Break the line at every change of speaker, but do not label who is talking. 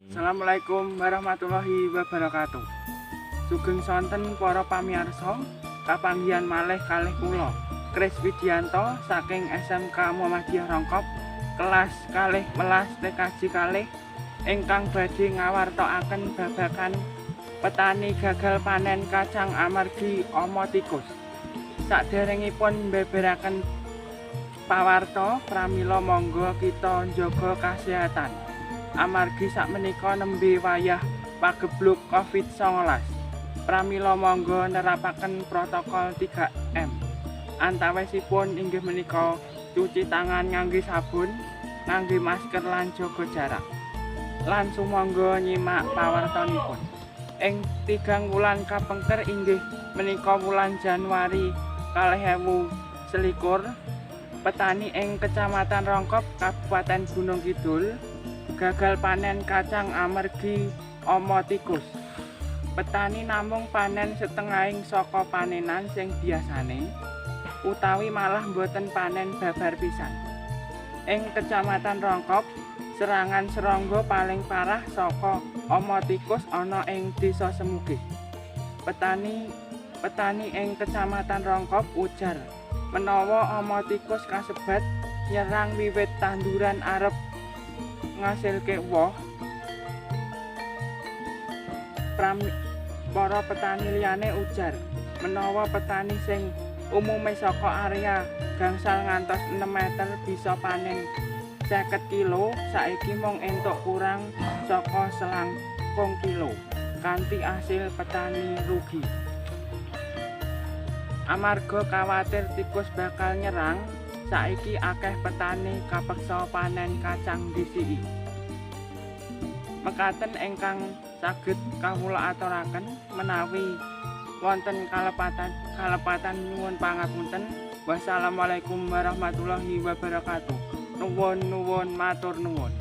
Assalamualaikum warahmatullahi wabarakatuh. Sugeng sonten para pamirsa, kapanggihan malih kalih kula Kris Widianto saking SMK Muhammadiyah Rongkop kelas 12 TKJ kalih ingkang badhe ngawartokaken babagan petani gagal panen kacang amargi ama tikus. Saderengipun mbeberaken pawarta, pramila monggo kita njaga kasehatan. Amargi sakmenika nembe wayah pagebluk Covid-19. Pramila monggo nerapaken protokol 3M. Antawisipun inggih menika cuci tangan ngangge sabun, ngangge masker lan jaga jarak. Lan sumangga nyimak pawartanipun. Ing 3 wulan kapengker inggih menika wulan Januari 2021, petani ing Kecamatan Rongkop, Kabupaten Gunung Kidul gagal panen kacang amargi ama tikus. Petani namung panen setengahing saka panenan sing biasane, utawi malah mboten panen babar pisan. Ing Kecamatan Rongkop, serangan serangga paling parah saka ama tikus ana ing Desa Semugih. Petani ing Kecamatan Rongkop ujar menawa ama tikus kasebat nyerang wiwit tanduran arep ngasilke woh. Para petani liyane ujar menawa petani sing umume saka area gangsal ngantos 6 meter bisa panen 50 kilo, saiki mung entuk kurang saka selangkung kilo, kanthi asil petani rugi. Amarga kawatir tikus bakal nyerang, saiki akeh petani kapeksa panen kacang disiki. Mekaten ingkang saged kawula aturaken, menawi wonten kalepatan nyuwun pangapunten. Wassalamualaikum warahmatullahi wabarakatuh. Nuwun nuwun matur nuwun.